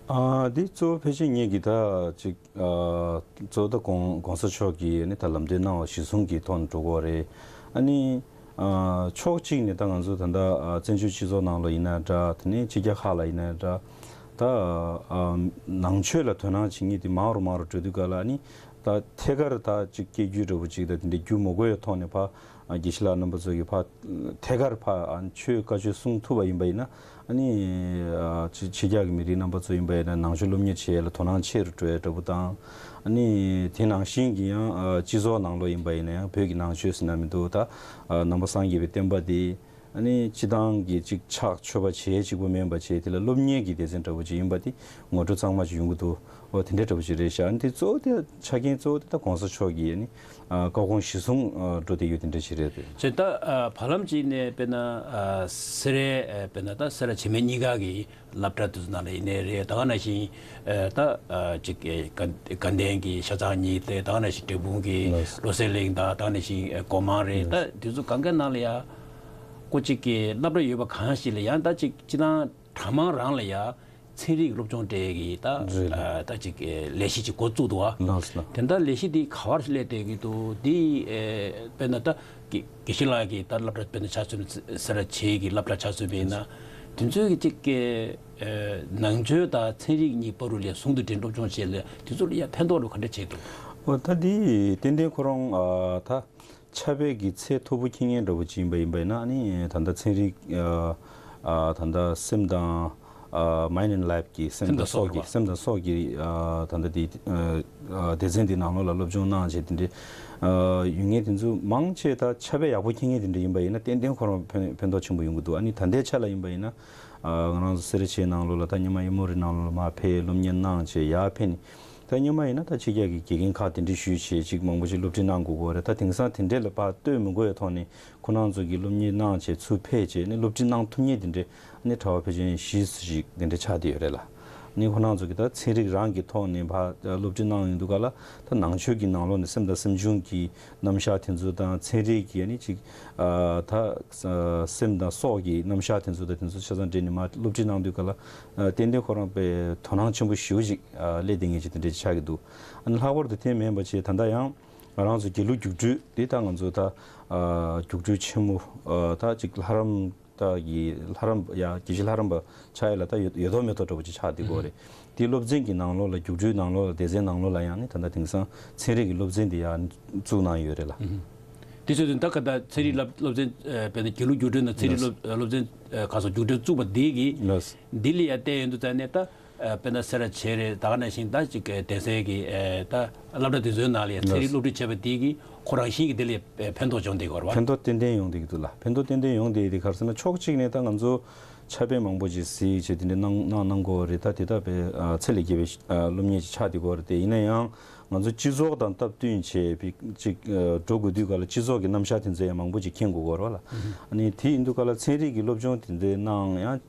ཨ་འདི་གཙོ་བོ་ཕལ་ཆེར་ངེད་ཀྱི་ད་ཅིག་ཨ་གཙོ་བོ་ད་༸གོང་༸གོང་ས་མཆོག་གིས་ནི་ད་ལམ་སྟོན་གནང་བ་གཞིར་བཟུང་གི་ཐོག་ནས་འགྲོ་གི་ཡོད་རེད། ཨ་ནི་ཨ་ཕྱོགས་གཅིག་ནས་ད་ང་ཚོ་ད་ལྟ་ཨ་བཙན་བྱོལ་སྤྱི་ཚོགས་ནང་ལོགས་ཡིན་ན་འདྲ། དེ་ནས་ཕྱི་རྒྱལ་ཁག་ལ་ཡིན་ན་འདྲ། ད་ཨ་ནང་ཆོས་ལ་དོ་སྣང་བྱེད་མཁན་དེ་མང་རུ་མང་རུ་འགྲོ་དུས་ག་ལ་ཨ་ནི་ད་ཐད་ཀར་ད་ཅིག་སྐད་སྒྱུར་འདྲ་པོ་ཅིག་ད་དེ་འདྲ་སྒྱུར་མ་དགོས་ཡ་ཐོག་ནས་ཕར་ཨ་དགེ་བཤེས་ལགས་རྣམ་པ་ཚོ་གིས་ཕར་ཐད་ཀར་ཕར་ཨ་ཆོས་བཀའ་ཆོས་གསུང་ཐུབ་པ་ཡིན་པ་ཡིན་ན། ཨ་ནི་ཨ་ཕྱི་ཕྱི་རྒྱལ་གྱི་མི་རིགས་རྣམ་པ་ཚོ་ཡིན་པ་ཡིན་ན་ནང་ཆོས་སློབ་གཉེར་བྱེད་ཡ་ལ་དོ་སྣང་ཆེ་རུ་འགྲོ་ཡ་འདྲ་པོ་དང་། ཨ་ནི་དེ་ནང་བཞིན་གྱི་ཡང་ཨ་སྤྱི་ཚོགས་ནང་ལོགས་ཡིན་པ་ཡིན་ན་ཡང་བོད་ཀྱི་ནང་ཆོས་ཟེར་ན་མི་འདུག་ད་ཨ་ནང་པ་སངས་རྒྱས་པའི་བསྟན་པ་དེ། ཨ་ནི་སྤྱི་བཏང་གི་ཅིག་ཕྱག་མཆོད་པ་བྱེད་གཅིག་པོ་མིན་པ་བྱས་དེ་ལ་སློབ་གཉེར་གྱི་སྡེ་ཚན་འདྲ་པོ་ཅིག་ཡིན་པ་དེ་ངོ་སྤྲོད་གཙང་མ་ཅིག་ཡོང་གི་འདུག་འོ་དེ་འདྲ་འདྲ་པོ་ཅིག་རེད་ཤག་ཨ་ནི་དེ་གཙོ་བོ་དེ་ཆ་རྐྱེན་གཙོ་བོ་དེ་ད་༸གོང་ས་མཆོག་གིས་ཨ་ནི་ཨ་བཀའ་དགོངས་གཞིར་བཟུང་ཨ་འགྲོ་བསྡད་ཡོད་དེ་འདྲ་ཅིག་རེད་དེ། བྱས་ད་ཨ་བར་ལམ་ཅིག་ནས་དཔེར་ན་ཨ་སེ་རའི་ཨ་དཔེར་ན་ད་སེ་ར་བྱེས་སྨད་གཉིས་ཀ་གི་སློབ་གྲྭ་དེ་ཚོ་ནང་ལ་ཡིན་ནའི་རེད། ད་ག་ནང་བཞིན་ཨ་ད་ཨ་ཅིག་ཨ་དགའ་དགའ་ལྡན་གྱི་ཤ་ཚང་གཉིས་དེ། ད་ག་ནང་བཞིན་འབྲས་སྤུངས་ཀྱི་ལགས། བློ་གསལ་གླིང་དང་། ད་ག་ནང་བཞིན་ཨ་སྒོ་མང་རེད། ད་དེ་ཚོ་གང་ག་ནང་ལ་ཡ་ཀོ་ཅིག་གི་སློབ་གྲྭ་ཡོད་པ་གང་ཞིག་ལ་ཡང་ད་ཅིག་སྤྱི་བཏང་གྲྭ་མང་རང་ལ་ཡ་ཚན་རིག་སློབ་སྦྱོང་སྤྲད་ཀྱི་ད་རེད་ལགས། ཨ་ད་ཅིག་ལས་གཞི་ཅིག་འགོ་བཙུགས་འདུག་བ། ལགས་ལགས། དེ་འདྲ་ལས་གཞི་འདི་ག་བར་སླེབས་བསྡད་ཀྱི་འདུག་འདི་ཨེ་དཔེར་ན་ད་དགེ་དགེ་བཤེས་ལགས་ཀྱིས་ད་སློབ་གྲྭ་དཔེར་ན་ཆ་མཚོན་ན་སེ་ར་བྱེས་ཀྱི་སློབ་གྲྭ་ཆ་མཚོན་པ་ཡིན་ན། དེ་ཚོའི་གི་ཅིག་ཨེ་ནང་ཆོས་དང་ཚན་རིག་གཉིས་བར་དུ་ལ་ཟུང་དུ་འབྲེལ་སློབ་སྦྱོང་བྱས་ལ་དེ་ཚོ་ལ་ཡ་ཕན་ཐོགས་ལ་ག་འདྲ་བྱེད་འདུག་འོ་ད་འདི་ཏན་ཏན་ཁོ་རང་ཨ་ད། ཕྱག་དཔེ་གི་ཚད་མཐོ་པོ་མཁྱེན་མཁན་འདྲ་པོ་ཅིག་ཡིན་པ་ཡིན་པ་ཡིན་ན། ཨ་ནི་ད་ལྟ་ཚན་རིག་ཨ་ཨ་ད་ལྟ་སེམས་དང་ཨ་Mind and Life གི་སེམས་དང་སྲོག་གི་སེམས་དང་སྲོག་གི་ཨ་ད་ལྟ་དེ་ཨ་ཨ་སྡེ་ཚན་དེ་ནང་ལོགས་ལ་སློབ་སྦྱོང་གནང་བྱས་དེ་འདྲའི་ཨ་ཡོད་མཁན་དེ་ཚོ་མང་ཆེ་ད་ཕྱག་དཔེ་ཡག་པོ་མཁྱེན་མཁན་དེ་འདྲ་ཡིན་པ་ཡིན་ན་ཏན་ཏན་ཁོ་རང་ཕན་ཕན་ཐོགས་ཆེན་པོ་ཡོང་གི་འདུག་ཨ་ནི་ད་ལྟའི་ཆ་ལ་ཡིན་པ་ཡིན་ན་ཨ་ང་རང་ཚོ་སེ་ར་བྱེས་ནང་ལོགས་ལ་ད་སྔོན་མ་ཨེ་མོ་རི་ནང་ལོགས་ལ་མར་ཕེབས་སློབ་གཉེར་གནང་བྱས་ཡར་ཕེབས་ནས། ད་སྔོན་མ་ཡིན་ན་ད་ཕྱི་རྒྱལ་གྱི་དགེ་རྒན་ཁག་དེ་འདྲ་ཞུས་བྱས་ཅིག་མང་པོ་ཞིག་སློབ་ཁྲིད་གནང་དགོས་ཀྱི་ཡོད་རེད། ད་དེང་སང་དེ་འདྲ་ལ་ཕར་ལྟོས་མི་དགོས་པའི་ཐོག་ནས་ཁོ་རང་ཚོ་གིས་སློབ་གཉེར་གནང་བྱས་ཚུར་ཕེབས་བྱས་ནས་སློབ་ཁྲིད་གནང་ཐུབ་མཁན་དེ་འདྲ་ནི་གྲྭ་པ་ཕལ་ཆེར་བཞི་ཙམ་ཞིག་དེ་འདྲ་ཆགས་བསྡད་ཡོད་རེད་ལ། ནི་ཁོ་རང་ཚོ་གིས་ད་ཚན་རིག་རང་གི་ཐོག་ནས་ཕར་སློབ་ཁྲིད་གནང་ཡོང་དུས་ག་ལ་ད་ནང་ཆོས་ཀྱི་ནང་ལོགས་ནས་སེམས་དང་སེམས་བྱུང་གི་རྣམ་གཞག་དེ་ཚོ་དང་ཚན་རིག་གི་ཨ་ནི་ཅིག་ཨ་ད་སེམས་དང་སྲོག་གི་རྣམ་གཞག་དེ་ཚོ་དང་དེ་ཚོ་ཆ་ཚང་འདྲེས་ནས་མར་སློབ་ཁྲིད་གནང་དུས་ག་ལ། ཨ་ཏན་ཏན་ཁོ་རང་དཔེ་དོ་སྣང་ཆེན་པོ་ཞེ་པོ་ཅིག་ཨ་སླེབས་བསྡད་མཁན་ཅིག་དེ་འདྲ་ཅིག་ཆགས་ཀྱི་འདུག་ཨ་ནི་ལྷག་པར་དུ་དེ་མིན་པ་བྱས་ད་ལྟ་ཡང་ང་རང་ཚོ་དགེ་ལུགས་རྒྱུགས་སྤྲོད་དེ་ད་ང་ཚོ་ད་ཨ་རྒྱུགས་སྤྲོད་ཆེན་མོ་ཨ་ད་ཅིག་ལྷ་རམས་ད་གི་ལྷ་རམས་ཡ་དགེ་བཤེས་ལྷ་རམས་པ་ཆགས་ཡ་ལ་ད་ཡོད་ཡོད་མདོག་མེད་མདོག་འདྲ་པོ་ཅིག་ཆགས་བསྡད་ཀྱི་ཡོད་རེད། དེ་སློབ་ཚན་གྱི་ནང་ལོགས་ལ་རྒྱུགས་སྤྲོད་ནང་ལོགས་ལ་སྡེ་ཚན་ནང་ལོགས་ལ་ཡང་ནི་ད་ལྟ་དེང་སང་ཚན་རིག་གི་སློབ་ཚན་དེ་ཡང་བཙུགས་གནང་ཡོད་རེད་ལ། དེ་ཚོ་དེ་ད་ག་ད་ཚན་རིག་སློབ་སློབ་ཚན་ཨ་དཔེར་ན་དགེ་ལུགས་རྒྱུགས་སྤྲོད་ན་ཚན་རིག་ལགས། སློབ་སློབ་ཚན་ཨ་ཁ་སང་རྒྱུགས་སྤྲོད་བཙུགས་པ་འདི་གི་ལགས། འདི་ལ་ཡ་བལྟས་ཡོང་དུས་ཙང་ནས་ད་ཨ་དཔེར་ན་སེ་ར་བྱེས་རེད། ད་ག་ནང་བཞིན་ད་ཅིག་གདན་སའི་གི་ཨ་ད་སློབ་གྲྭ་དེ་ཚོའི་ནང་ལ་ཡ་ཚན་རིག་ལགས། སློབ་ཁྲིད་བྱས་པ་འདི་གི་ཁོ་རང་བཞིན་གི་འདི་ལ་ཡ་ཕན་ཐོགས་བྱུང་བསྡད་ཀྱི་ཡོད་རེད་བ། ཕན་ཐོགས་ཏན་ཏན་ཡོང་བསྡད་ཀྱི་འདུག་ལ། ཕན་ཐོགས་ཏན་ཏན་ཡོང་བསྡད་དེ་ག་རེ་ཟེར་ན་ཕྱོགས་གཅིག་ནས་ད་ང་ཚོ་ཕྱག་དཔེ་མང་པོ་ཅིག་གཟིགས་བྱས་དེ་འདྲ་གནང་གནང་གནང་དགོས་པ་རེད། ད་དེ་ད་དཔེ་ཨ་ཚད་ལས་བརྒལ་བའི་ཨ་སློབ་གཉེར་ཅིག་ཆགས་བསྡད་ཀྱི་ཡོད་རེད་དེ། ཡིན་ན་ཡང་། ང་ཚོ་སྤྱི་ཚོགས་དང་སྟབས་བསྟུན་བྱས་པའི་ཅིག་ཨ་འགྲོ་དགོས་དུས་ག་ལ་སྤྱི་ཚོགས་ཀྱི་རྣམ་གཞག་དེ་ཚོ་ཡང་མང་པོ་ཅིག་མཁྱེན་དགོས་ཀྱི་ཡོད་རེད་བ་ལ། ཨ་ནི་དེ་ཡིན་དུས་ག་ལ་ཚན་རིག་གི་སློབ་སྦྱོང་དེ་འདྲ་གནང་ཡང་ཨ་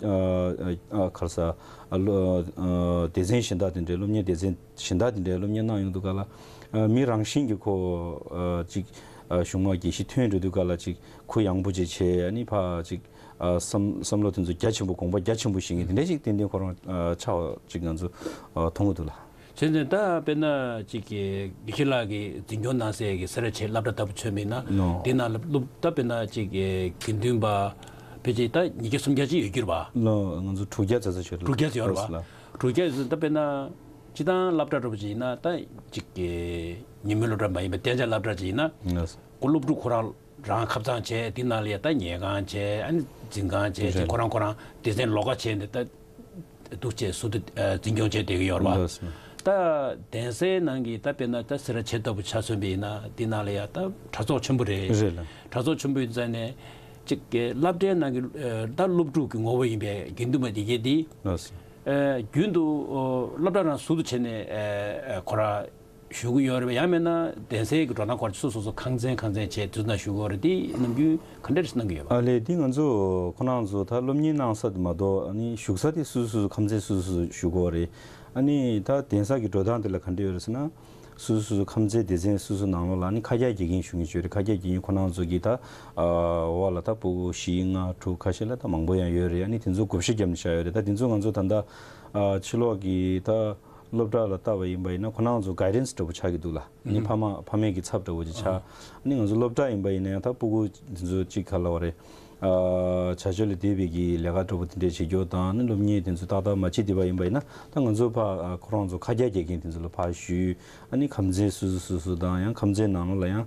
ཨ་ག་རེ་ཟེར་ཨ་ལོ་ཨ་སྡེ་ཚན་གཞན་དག་དེ་འདྲའི་སློབ་གཉེར་སྡེ་ཚན་གཞན་དག་དེ་འདྲའི་སློབ་གཉེར་གནང་ཡོང་དུས་ག་ལ་ཨ་མི་རང་བཞིན་གྱིས་ཁོ་ཨ་ཅིག་ཨ་གཞུང་མང་དགེ་བཤེས་ཐོན་འགྲོ་དུས་ག་ལ་ཅིག་གུ་ཡངས་པོ་ཅིག་བྱས། ཨ་ནི་ཕར་ཅིག་ཨ་བསམ་བསམ་བློ་དེ་ཚོ་རྒྱ་ཆེན་པོ་དགོངས་པ་རྒྱ་ཆེན་པོ་བཞེས་མཁན་དེ་འདྲ་ཅིག་ཏན་ཏན་ཁོ་རང་ཨ་ཆགས་པ་ཅིག་ང་ཚོ་ཨ་མཐོང་གི་འདུག་ལ། བྱས་ཙང་ད་དཔེར་ན་ཅིག་གི་དགེ་བཤེས་ལགས་ཀྱིས་འཛིན་སྐྱོང་གནང་སའི་གི་སེ་ར་བྱེས་སློབ་གྲྭ་ལྟ་བུ་མཚོན་པ་ཡིན་ན། ལོ། དེ་ནང་ལ་སློབ་ད་དཔེར་ན་ཅིག་གི་དགེ་འདུན་པ་ཕལ་ཆེར་ད་ཉིས་བརྒྱ་སུམ་བརྒྱ་ཅིག་ཡོད་ཀྱི་རེད་པ། ལོ་ང་ཚོ་དྲུག་བརྒྱ་ཙམ་ཙམ་ཞིག་རེད། དྲུག་བརྒྱ་ཙམ་ཡོད་རེད་པ། ལོ། དྲུག་བརྒྱ་ཙམ་ད་དཔེར་ན་སྤྱི་བཏང་སློབ་གྲྭ་འདྲ་པོ་ཅིག་ཡིན་ན་ད་ཅིག་གི་ཉིན་མོའི་སློབ་གྲྭ་མ་ཡིན་པ་གཏན་འཇགས་སློབ་གྲྭ་ཅིག་ཡིན་ན། ལོ། ཁོ་སློབ་ཕྲུག་ཁོ་རང་རང་ཁ་ཚང་བྱས། དེ་ནང་ལ་ཡ་ད་ཉལ་ཁང་བྱས། ཨ་ནི་འཛིན་ཁང་བྱས། དེ་རེད། ཁོ་རང་ཁོ་རང་སྡེ་ཚན་ལོགས་ཀ་བྱས་ནས་ད་འདུག་བྱས་ཟུར་དུ་ཨ་འཛིན་སྐྱོང་བྱས་བསྡད་ཀྱི་ཡོད་རེད་པ། ལགས་སོ། ད་གདན་སའི་ནང་གི་ད་དཔེར་ན་ད་སེ་ར་བྱེས་ལྟ་བུ་ཆ་མཚོན་པ་ཡིན་ན་དེ་ནང་ལ་ཡ་ད་གྲྭ་ཚོགས་ཆེན་པོ་རེད། རེད་ལ། གྲྭ་ཚོགས་ཆེན་པོ་ཡིན་ཙང་ནས་ཅིག་གི་སློབ་གྲྭའི་ནང་གི་ཨ་ད་སློབ་ཕྲུག་གི་ངོ་བོ་ཡིན་པའི་དགེ་འདུན་པ་དེ་གས་དེ། ལགས་སོ། ཨ་རྒྱུན་དུ་ཨ་སློབ་གྲྭ་རང་ཟུར་དུ་བྱས་ནས་ཨ་ཨ་ཁོ་ར་བཞུགས་ཀྱི་ཡོད་རེད་པ། ཡང་མིན་ན་གདན་སའི་གི་འགྲོ་སྟངས་སྐོར་སོ་སོ་སོ་ཁང་ཚན་ཁང་ཚན་བྱས་དུས་ན་བཞུགས་ཀྱི་ཡོད་རེད། དེ་ནམ་རྒྱུན་ག་འདྲ་ཞིག་གནང་གི་ཡོད་པ། ཨ་ལས་དེ་ང་ཚོ་ཁོ་རང་ཚོ་ད་སློབ་གཉེར་གནང་ས་དེ་མ་གཏོགས་ཨ་ནི་བཞུགས་ས་དེ་སོ་སོ་སོ་ཁང་ཚན་སོ་སོ་སོ་བཞུགས་ཀྱི་ཡོད་རེད། ཨ་ནི་ད་གདན་ས་གི་འགྲོ་སྟངས་དེ་ལ་ག་འདྲ་ཡོད་རེད་ཟེར་ན། སོ་སོ་སོ་སོ་ཁམས་ཚན་སྡེ་ཚན་སོ་སོ་ནང་ལོགས་ལ་ནི་ཁ་རྒྱ་དགེ་རྒན་ཞུ་མཁན་ཅིག་ཡོད་རེད། ཁ་རྒྱ་དགེ་རྒན་ཁོ་རང་ཚོ་གི་ད་འོག་ལ་ད་ཕྲུ་གུ་བཞི་ལྔ་དྲུག་ཁ་ཤས་ལ་ད་མང་པོ་ཡང་ཡོད་རེད། ཨ་ནི་དེ་ཚོ་བགོ་བཤའ་བརྒྱབ་ནས་བཞག་ཡོད་རེད། ད་དེ་ཚོ་ང་ཚོ་ད་ལྟ་ཕྱི་ལོགས་ཀྱི་ད་སློབ་གྲྭ་ལ་བལྟ་བ་ཡིན་པ་ཡིན་ན་ཁོ་རང་ཚོ་གའི་ཌེན་སི་འདྲ་པོ་ཆགས་ཀྱི་འདུག་ལ། ཨ་ནི་ཕ་མ་ཕ་མའི་གི་ཚབ་འདྲ་པོ་ཅིག་ཆགས། ཨ་ནི་ང་ཚོ་སློབ་གྲྭ་ཡིན་པ་ཡིན་ན་ཡང་ད་ཕྲུ་གུ་དེ་ཚོ་གཅིག་ག་ལབ་དགོས་རེད། བྱ་སྤྱོད་ལ་བསྡད་པའི་གི་ལས་ཀ་འདྲ་པོ་དེ་འདྲས་བྱེད་རྒྱུ་དང་ནི་སློབ་གཉེར་དེ་ཚོ་ཏག་ཏག་མ་བྱེད་བསྡད་པ་ཡིན་པ་ཡིན་ན་ད་ང་ཚོ་ཕ་ཁོ་རང་ཚོ་ཁ་རྒྱ་དགེ་རྒན་དེ་ཚོ་ལ་ཕར་ཞུས། ཨ་ནི་ཁམས་ཚན་སོ་སོ་སོ་སོ་དང་ཡང་ཁམས་ཚན་ནང་ལོགས་ལ་ཡང་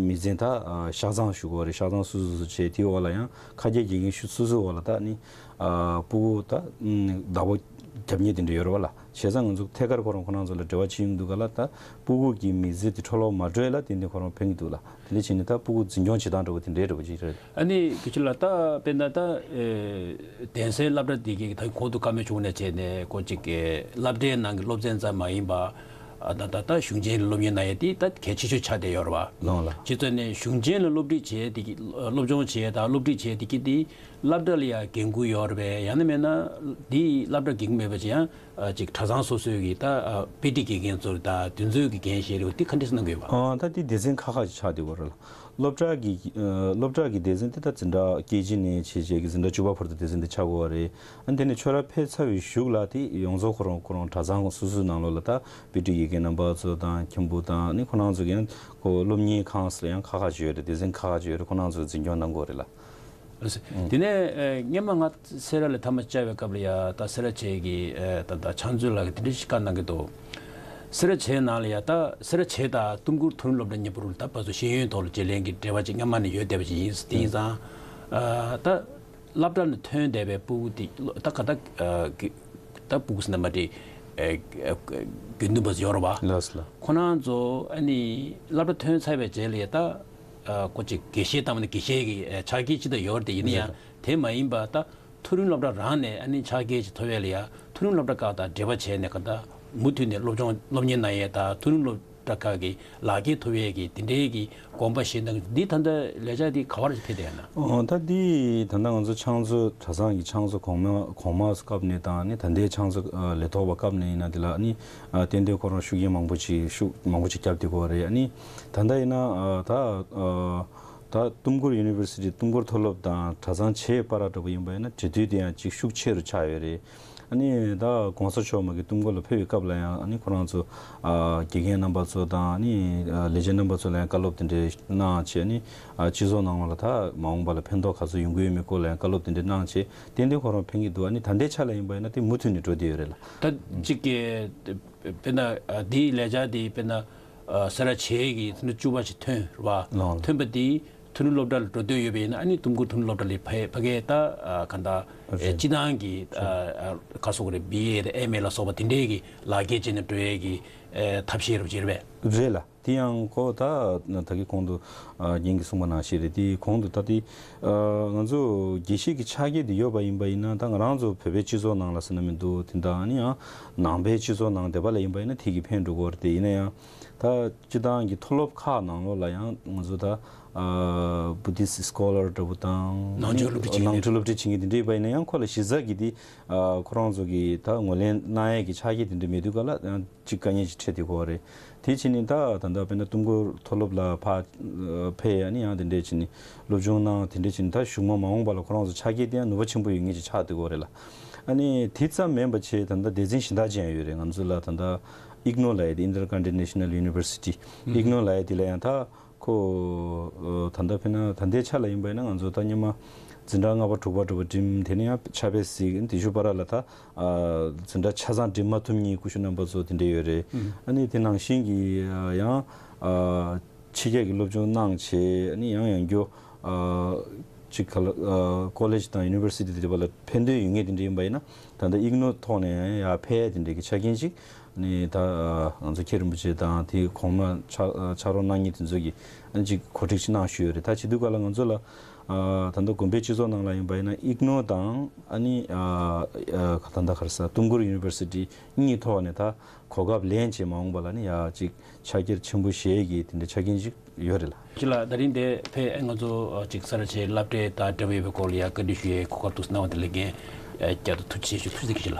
མི་ཚན་ད་ཤག་ཚང་ཞུ་དགོས་རེད། ཤག་ཚང་སོ་སོ་སོ་བྱས་དེའི་འོག་ལ་ཡང་ཁ་རྒྱ་དགེ་རྒན་ཞུ་སོ་སོའི་འོག་ལ་ད་ནི་ཕྲུ་གུ་ད་བདག་པོ་རྒྱབ་མཁན་དེ་འདྲ་ཡོད་རེད་བ་ལ། བྱས་ཙང་ང་ཚོ་ཐད་ཀར་ཁོ་རང་ཁོ་རང་ཚོ་ལ་འབྲེལ་བ་བྱེད་ཡོང་དུས་ག་ལ་ད་ཕྲུ་གུ་གི་མི་ཚེ་དེ་འཕྲོ་བརླག་མ་འགྲོ་ཡ་ལ་ཏན་ཏན་ཁོ་རང་ཕན་གྱི་འདུག་ལ། དེ་འདྲ་བྱས་ནས་ད་ཕྲུ་གུ་འཛིན་སྐྱོང་བྱེད་སྟངས་འདྲ་པོ་དེ་འདྲའི་འདྲ་པོ་ཅིག་རེད། ཨ་ནི་དགེ་བཤེས་ལགས་ད་དཔེར་ན་ད་ཨེ་གདན་སའི་སློབ་གྲྭ་འདི་གའི་ད་གོང་དུ་བཀའ་མོལ་བྱུང་ནས་བྱས་ནས་ཁོ་ཅིག་གི་སློབ་གྲྭའི་ནང་གི་སློབ་ཚན་ཙམ་མ་ཡིན་པ་ཨ་ད་ད་ད་གཞུང་ཆེན་ལ་སློབ་གཉེར་གནང་ཡས་དེ་ད་གལ་ཆེ་ཤོས་ཆགས་བསྡད་ཡོད་རེད་བ། ལོང་ལ། བྱས་ཙང་ནས་གཞུང་ཆེན་ལ་སློབ་ཁྲིད་བྱས་དེ་གི་སློབ་སྦྱོང་བྱས་དང་སློབ་ཁྲིད་བྱས་དེ་གི་དེ་སློབ་གྲྭ་ལ་ཡང་འགན་ཁུར་ཡོད་རེད་པས། ཡང་ན་མེད་ན་དེའི་སློབ་གྲྭ་འགན་ཁུར་མེད་པ་ཅིག་ཡང་ཅིག་གྲྭ་ཚང་སོ་སོའི་གི་ད་དཔེ་ཁྲིད་དགེ་རྒན་ཚོར་ད་དེ་ཚོའི་གི་འགན་བཞེས་རེད་བ། དེ་ག་འདྲས་གནང་དགོས་པ། ཨ་ད་དེ་སྡེ་ཚན་ཁག་ཁག་ཅིག་ཆགས་བསྡད་ཡོད་རེད་ལ། སློབ་གྲྭ་གི་ཨ་སློབ་གྲྭ་གི་སྡེ་ཚན་དེ་ད་འཛིན་གྲྭ་སྐད་འཕྲིན་ནས་བྱས་བྱས་ཀྱི་འཛིན་གྲྭ་བཅུ་པ་བར་དུ་སྡེ་ཚན་དེ་ཆགས་ཀྱི་ཡོད་རེད། ཨ་ནི་དེ་ནས་ཁྱོད་རང་ཕེབས་ཚར་བའི་གཞུག་ལ་དེ་ཡོངས་རྫོགས་ཁོ་རང་ཁོ་རང་གྲྭ་ཚང་སོ་སོའི་ནང་ལོགས་ལ་ད་དཔེ་ཁྲིད་དགེ་རྒན་རྣམ་པ་ཚོ་དང་མཁན་པོ་དང་ནི་ཁོ་རང་ཚོ་གི་ཡང་ཁོ་སློབ་གཉེར་ཁང་ཟེར་ཡང་ཁག་ཁག་ཅིག་ཡོད་རེད། སྡེ་ཚན་ཁག་ཁག་ཅིག་ཡོད་རེད། ཁོ་རང་ཚོ་འཛིན་སྐྱོང་གནང་དགོས་རེད་ལ། ལགས་སོ། དེ་ནས་ཨ་སྔོན་མ་ང་སེ་ར་ལ་མཐའ་མ་བཅར་བའི་སྐབས་ལ་ཡ་ད་སེ་ར་བྱེས་ཀྱི་ཨ་ད་ད་ཕྱག་མཛོད་ལགས་ཀྱིས་དེ་འདྲ་ཞིག་བཀའ་གནང་གི་འདུག་སེ་ར་བྱེས་ནང་ལ་ཡ་ད་སེ་ར་བྱེས་དང་ཏུང་ཀུར་མཐོ་རིམ་སློབ་གྲྭ་གཉིས་པོ་རུ་ད་ཕར་ཚུར་ཤེས་ཡོན་ཐོག་ལ་བརྗེ་ལེན་གྱི་འབྲེལ་བ་ཅིག་སྔ་མ་ནས་ཡོད་བསྡད་པ་ཅིག་ཡིན། དེ་ཡིན་ཙང་ཨ་ད་སློབ་གྲྭ་ནས་ཐོན་བསྡད་པའི་ཕྲུ་གུ་དེ་ད་ག་ད་ཨ་གི་ད་ཕྲུ་གུ་ཟེར་ན་མ་འགྲིག་ཨ་ཨ་དགེ་འདུན་པ་ཡོད་རེད་བ། ལགས་སོ་ལགས། ཁོ་རང་ཚོ་ཨ་ནི་སློབ་གྲྭ་ཐོན་ཚར་བའི་རྗེས་ལ་ཡ་ད་ཨ་ཁོ་ཅིག་དགེ་བཤེས་བཏང་བ་ནི་དགེ་བཤེས་ཀྱི་ཨ་ཆ་རྐྱེན་ཅི་ལྟར་ཡོད་རེད་དེ། ཡིན་ན་ཡང་དེ་མ་ཡིན་པ་ད་མཐོ་རིམ་སློབ་གྲྭ་རང་ནས་ཨ་ནི་ཆ་རྐྱེན་ཅིག་ཐོབ་ཡས་ལ་ཡ་མཐོ་རིམ་སློབ་གྲྭ་ཁག་དང་འབྲེལ་བ་བྱས་ནས་ག་ད་མུ་མཐུད་ནས་སློབ་སྦྱོང་སློབ་གཉེར་གནང་ཡས་དང་མཐོ་རིམ་སློབ་གྲྭ་ཁག་གི་ལག་འཁྱེར་ཐོབ་ཡས་ཀྱི་དེ་འདྲའི་གི་དགོངས་པ་བཞེས་གནང་གི་འདི་ད་ལྟ་ལས་འཆར་འདི་ག་བར་ཕེབས་བསྡད་ཡོད་ན། ཨོ་ད་འདི་ད་ལྟ་ང་ཚོ་ཕྱག་མཛོད་གྲྭ་ཚང་གི་ཕྱག་མཛོད་གོང་མ་གོང་མ་སྐབས་ནས་དང་ནི་ད་ལྟའི་ཕྱག་མཛོད་ཨ་ལས་ཐོག་པ་སྐབས་ནས་ཡིན་ན་འདི་ལ་ནི་ཨ་ཏན་ཏན་ཁོ་རང་ཤུགས་རྐྱེན་མང་པོ་ཅིག་ཤུགས་མང་པོ་ཅིག་བརྒྱབ་བསྡད་ཀྱི་ཡོད་རེད། ཨ་ནི་ད་ལྟ་ཡིན་ན་ཨ་ད་ཨ་ད་ཏུང་ཀུར་ཡུ་ནི་ཝར་སི་ཊི་ཏུང་ཀུར་མཐོ་སློབ་དང་གྲྭ་ཚང་བྱེས་བར་འདྲ་པོ་ཡིན་པ་ཡིན་ན་འབྲེལ་མཐུད་དེ་ཡང་ཅིག་ཤུགས་ཆེ་རུ་ཆགས་ཡོད་རེད། ཨ་ནི་ད་གོང་ས་མཆོག་མ་གི་ཏུང་ཀུར་ལ་ཕེབས་པའི་སྐབས་ལ་ཡང་ཨ་ནི་ཁོ་རང་ཚོ་ཨ་དགེ་རྒན་རྣམ་པ་ཚོ་དང་ཨ་ནི་ཨ་ལས་བྱེད་རྣམ་པ་ཚོ་ལ་ཡང་བཀའ་སློབ་དེ་འདྲའི་གནང་བྱས། ཨ་ནི་ཨ་སྤྱི་ཚོགས་ནང་ལ་ད་མ་འོངས་པ་ལ་ཕན་ཐོགས་ག་ཚོད་ཡོང་གི་ཡོད་མེད་སྐོར་ལ་ཡང་བཀའ་སློབ་དེ་འདྲའི་གནང་བྱས་ཏན་ཏན་ཁོ་རང་ཕན་གྱི་འདུག་ཨ་ནི་ད་ལྟའི་ཆ་ལ་ཡིན་པ་ཡིན་ན་དེ་མུ་མཐུད་ནས་འགྲོ་བསྡད་ཡོད་རེད་ལ། ད་གཅིག་གི་དཔེར་ན་ཨ་འདིའི་ལས་འཆར་འདི་དཔེར་ན་ཨ་སེ་ར་བྱེས་ཀྱི་ཚོ་བཅུ་པ་ཞིག་ཐོན་རེད་བ། ལགས། ཐོན་པ་འདི་མཐོ་རིམ་སློབ་གྲྭ་ལ་འགྲོ་འདོད་ཡོད་པ་ཡིན་ན་ཨ་ནི་ཏུང་ཀུར་མཐོ་རིམ་སློབ་གྲྭ་ལ་ཕ་ཕ་གིའི་ད་ཨ་ག་ད་ཨ་རེད། སྤྱི་བཏང་གི་ཨ་ཨ་ག་སོགས་རེད། བི་ཨེ་དང་ཨེམ་ཨེ་ལ་སོགས་པ་དེ་འདྲའི་གི་ལག་འཁྱེར་བྱས་ནས་འགྲོ་ཡས་ཀྱི་ཨ་ཐབས་ཤེས་རེད་བྱས་རེད་པས། རེད་ལ། དེ་ཡང་ཁོ་ད་ད་གིན་གོང་དུ་ཨ་རྒན་གྱིས་གསུངས་པ་ནང་བཞིན་རེད། དེ་གོང་དུ་ད་དེ་ཨ་ང་ཚོ་དགེ་བཤེས་ཀྱི་ཆ་རྐྱེན་དེ་ཡོད་པ་ཡིན་པ་ཡིན་ན་ད་ང་རང་ཚོ་བོད་པའི་སྤྱི་ཚོགས་ནང་ལ་ཟེར་ན་མི་འདུག་དེ་འདྲ་ཨ་ནི་ཡང་ནང་པའི་སྤྱི་ཚོགས་ནང་བསྡད་པ་ལ་ཡིན་པ་ཡིན་ན་དེ་གི་ཕན་འགྲོ་གི་ཡོད་རེད་དེ། ཡིན་ན་ཡང་ད་སྤྱི་བཏང་གི་མཐོ་སློབ་ཁག་ནང་ལོགས་ལ་ཡང་ང་ཚོ་ད་ཨ་བུ་དྷིསྚ་སི་ཀོ་ལར་འདྲ་པོ་དང་ནང་ཆོས་སློབ་ཁྲིད་བྱེད་མཁན་ནང་ཆོས་སློབ་ཁྲིད་བྱེད་མཁན་དེ་འདྲ་ཡིན་པ་ཡིན་ན་ཡང་ཁོ་ལ་གཞི་རྩ་གི་དེ་ཨ་ཁོ་རང་ཚོ་གི་ད་ངོས་ལེན་གནང་ཡས་ཀྱི་ཆ་རྐྱེན་དེ་འདྲ་མེད་དུས་ག་ལ་ཡང་། ཅིག་དཀའ་ངལ་ཅིག་འཕྲད་དེ་གོ་རེད། དེ་ཕྱིན་ནས་ད་ད་ལྟ་དཔེར་ན་ཏུང་ཀུར་མཐོ་སློབ་ལ་ཕ་ཕེབས་ཡ་ནི་ཡང་དེ་འདྲས་ཕྱིན་ནས་སློབ་སྦྱོང་གནང་དེ་འདྲས་ཕྱིན་ནས་ད་གཞུག་མ་མ་འོངས་པ་ལ་ཁོ་རང་ཚོ་ཆ་རྐྱེན་དེ་ཡང་ནུས་པ་ཆེན་པོ་ཡོད་ངེས་ཅིག་ཆགས་དེ་གོ་རེད་ལ། ཨ་ནི་དེ་ཙམ་མིན་པ་བྱས་ད་ལྟ་སྡེ་ཚན་གཞན་དག་ཅིག་ཡང་ཡོད་རེད། ང་ཚོ་ལ་ད་ལྟ་ཨིག་ནོ་ལབ་ཡ་དེ་Indira Gandhi National University ཨིག་ནོ་ལབ་ཡ་དེ་ལ་ཡང་ད། ཁོ་ཨ་ད་ལྟ་དཔེར་ན་ད་ལྟའི་ཆ་ལ་ཡིན་པ་ཡིན་ན་ང་ཚོ་ད་སྔོན་མ་འཛིན་གྲྭ་ལྔ་པ་དྲུག་པ་དྲུག་པ་འགྲིམ། དེ་ནས་ཡང་ཕྱག་དཔེ་གཟིགས། དེ་ཤུ་པ་ར་ལ་ད་ཨ་འཛིན་གྲྭ་ཆ་ཚང་འགྲིམ་མ་ཐུབ་མཁན་སྐུ་ཞབས་རྣམ་པ་ཚོ་དེ་འདྲ་ཡོད་རེད། ཨ་ནི་དེ་ནང་བཞིན་གྱི་ཨ་ཡང་ཨ་ཕྱི་རྒྱལ་གྱི་སློབ་སྦྱོང་གནང་བྱས། ཨ་ནི་ཡང་ཡང་རྒྱུ་ཨ་ཅིག་ག་ལ་ཨ་ཀོ་ལེཇ་དང་ཡུ་ནི་ཝར་སི་ཊི་དེ་འདྲ་བ་ལ་ཕན་ཐོགས་ཡོད་མཁན་དེ་འདྲ་ཡིན་པ་ཡིན་ན་ད་ལྟ་ཨིག་ནོ་ཐོག་ནས་ཡང་ཡར་ཕེབས་དེ་འདྲ་གི་ཆ་རྐྱེན་ཅིག་ནི་ད་ང་ཚོ་མཁན་རིན་པོ་ཆེ་དང་དེའི་གོང་མ་ཕྱག་ཕྱག་རོགས་གནང་མཁན་དེ་ཚོ་གིས་ཨ་ནི་ཅིག་གོ་སྒྲིག་ཅིག་གནང་ཞུས་ཡོད་རེད། ད་བྱེད་དུས་ག་ལ་ང་ཚོ་ལ་ད་ལྟ་དགོན་པའི་སྤྱི་ཚོགས་ནང་ལ་ཡིན་པ་ཡིན་ན་ཨིག་ནོ་དང་ཨ་ནི་ད་ལྟ་ག་རེ་ཟ་ཏུང་ཀུར་ཡུ་ནི་ཝར་སི་ཊི་གཉིས་ཐོག་ནས་ད་གོ་སྐབས་ལེན་བྱས་མ་འོངས་པ་ལ་ནི་ཡ་ཅིག་ཕྱག་འཁྱེར་ཆེན་པོ་བཞེས་ཀྱི་དེ་འདྲ་ཆ་རྐྱེན་ཅིག་ཡོད་རེད་ལ། ཅི་ལ་ད་རིང་དེ་ཕེབས་ང་ཚོ་ཅིག་ས་ར་ཆེ་སློབ་གྲྭའི་ད་འབྲེལ་བ་ཡོད་པའི་སྐོར་ལ་ཡ་བཀའ་འདྲི་ཞུ་ཡའི་གོ་སྐབས་ཐུགས་གནང་བ་དེ་ལ་རྒན་བསྐྱར་དུ་ཐུགས་རྗེ་ཆེ་ཞུ། ཐུགས་རྗེ་ཆེ་ལ།